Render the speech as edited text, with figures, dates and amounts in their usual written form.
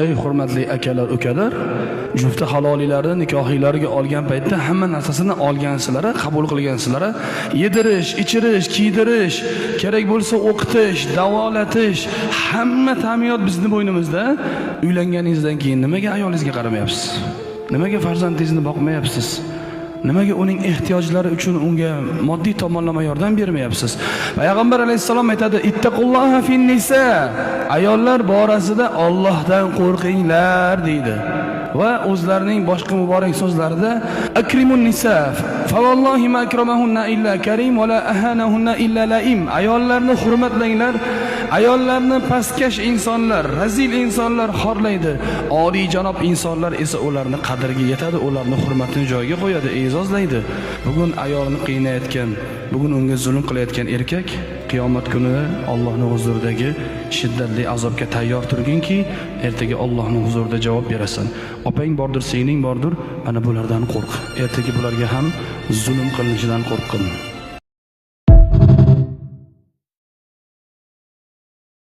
Ey hurmatli akalar, ukalar, jufti haloliylarni nikohiylarga olgan paytda hamma narsasini olgansizlar, qabul qilgansizlar. Yedirish, ichirish, kiydirish, kerak bo'lsa o'qitish, davolatish, hamma ta'minot bizni bo'ynimizda. Uylanganingizdan keyin nimaga ayolingizga qaramayapsiz? Nimaga farzandingizni boqmayapsiz? Nimaga uning ehtiyojlari uchun unga moddiy tomonlama yordam bermayapsiz? Payg'ambar alayhissalom aytadi: "Ittaqulloha fin nisa." Ayollar borasida Allohdan qo'rqinglar deydi. Va o'zlarining boshqa muborak so'zlarida: "Akrimun nisa fa vallohi ma akramahunna illa karim va la ahanahunna illa laim." Ayollarni hurmatlanglar. Ayollarni pastkash insonlar, razil insonlar xorlaydi. Oliy janob insonlar esa ularni qadriga yetadi, ularni hurmatini joyiga qo'yadi, e'zozlaydi. Bugun ayolini qiynayotgan, bugun unga zulm qilayotgan erkak qiyomat kuni Allohning huzuridagi shiddatli azobga tayyor turginki, ertaga Allohning huzurida javob berasan. Opang bordir, singling bordir, mana bulardan qo'rq. Ertaga bularga ham zulm qilinishidan qo'rqin.